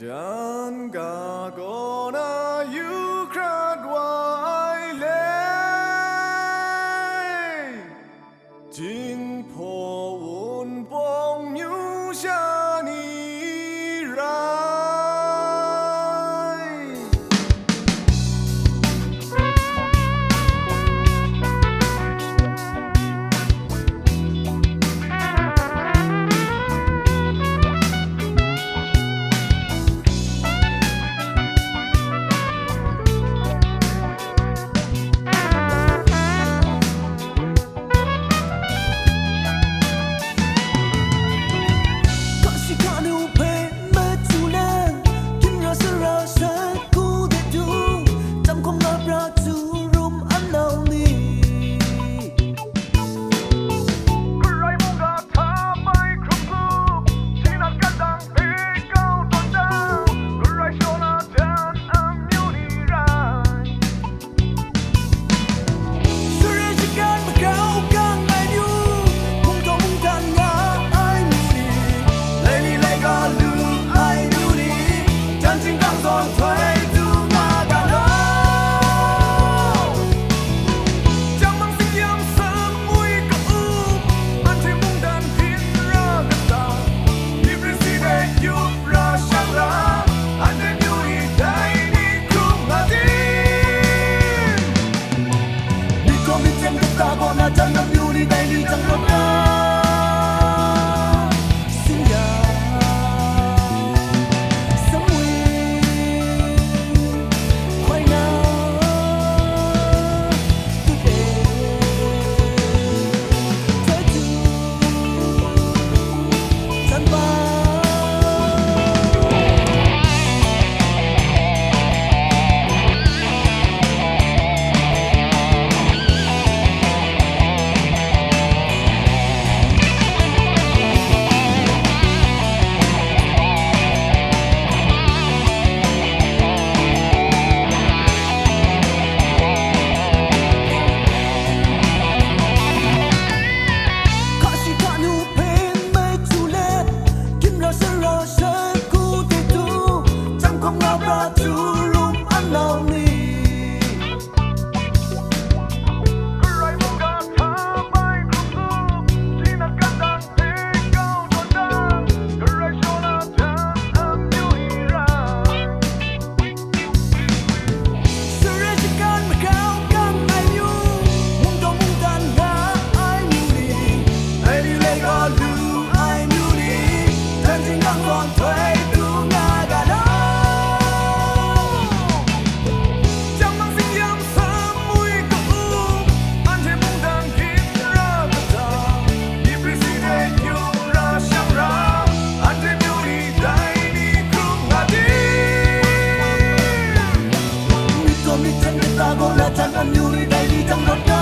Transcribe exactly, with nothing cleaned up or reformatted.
Jan ga gaw na yu hkrat wa ai le, Jinghpaw Wunpawng myu sha ni rai. Kashi kanu hpe met su le, hkinra sara shat ku de du, tam hkawm nga pra tu rum an nau ni. Karai mungga hta bai hkrum hkrum, shi nat kan dang hpe kau tawn dang, Karai shaw na jan amyu ni rai. Sarai shagan makau gang ai myu, mungdaw mungdan nga ai myu ni, laili laika lu ai myu ni, jan htingkang zawn htoi du nga ga law. Jangmang singyam samwi ka-up, anhte mungdan hpyin ra kata, myit rit si de yup ra shang ra, anhte myu ni dai ni hkrum nga tim? Myit gaw myit teng kata kaw na jan na myu ni dai ni jang rawt na. Sing ya, samwi, hkoi na, tu de, tai tu, tan ba. Hka shi hka nu hpe mai tu let, ginra sara shat ku de tu, jang hkawm nga pra tu rum an nau ni. Karai mungga hta bai hkrum hkrum, shi nat kan dang hpe kau tawn dang, Karai shaw na jan amyu ni rai. Sarai shagan makau gang ai myu, mungdaw mungdan nga ai myu ni, laili laika lu ai myu ni, jan htingkang zawn htoi du nga ga law. Jangmang singyam samwi ka-up, anhte mungdan ginra kata, myit rit si de yup ra shang ra, anhte myu ni dai ni hkrum nga tim? Myit gaw myit teng kata kaw na jan amyu ni dai ni jang rawt na.